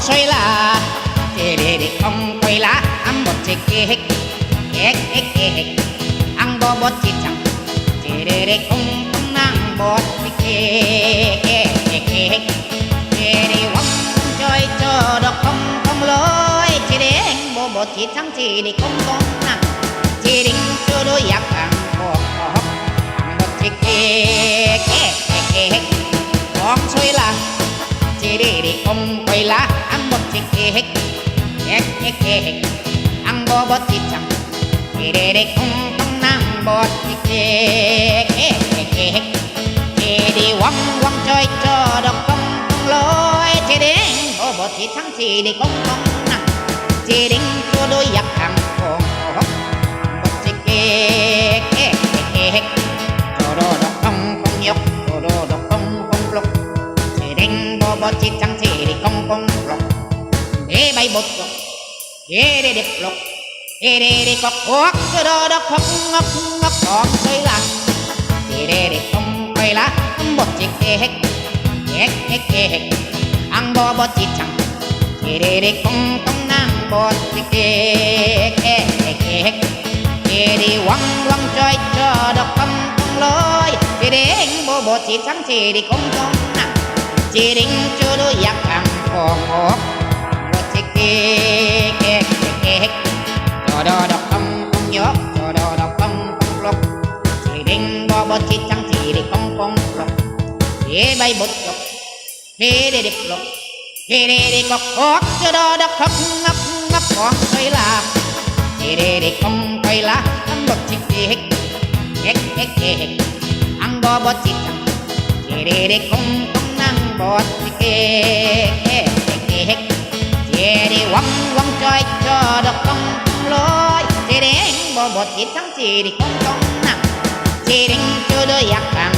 水啦，这里的空归啦，俺不这个，个个个，俺不不这张，这里的空空南不这个个个，这里汪在这的空空来，这里不不这张，这里空空南，这里这都也看不，俺不这个个个，风吹啦。Chiriri kong koila ang bot chikik ek ek ek ang bobot chichang chiriri kong kong nang bot chikik ek ek ek chiri wang wang choi cho dok kong kong loi chiring bobot chichang chiri kong kong nang chiring cho đôi yak ang kong kong bot chikik ek ek ek cho do dok kong kong yok cho do dok kong kong lok 叮波波切爭切哩公公落，你咪沒落，耶哩哩落，耶哩哩個國個多多空個空個講水啦，耶哩哩空水啦，沒切耶耶耶，昂波波切爭，耶哩哩空空南沒切耶耶耶，耶哩汪汪在這多空空來，耶叮波波切爭切哩公公南。Chiring chudo yak ang kongok Chikik kek kek Cho do do kong kong yok cho do do kong kong lok Chiring bo bo chi chang chi di kong kong lok Ye bay bot yok He de dip lok He de de kok kok cho do do kok ngok ngok kong xoay la Chi de de kong quay la ang bot chikik kek kek kek ang bo bo chi chang Chi de de kong kong นั่งบอดเกเกเกเจดีวังวังจอยจอดอกกองลอยเจเดงบอบอดจิตทั้งจีดีกองกองนั่งเจเดงเจอดอยากกัง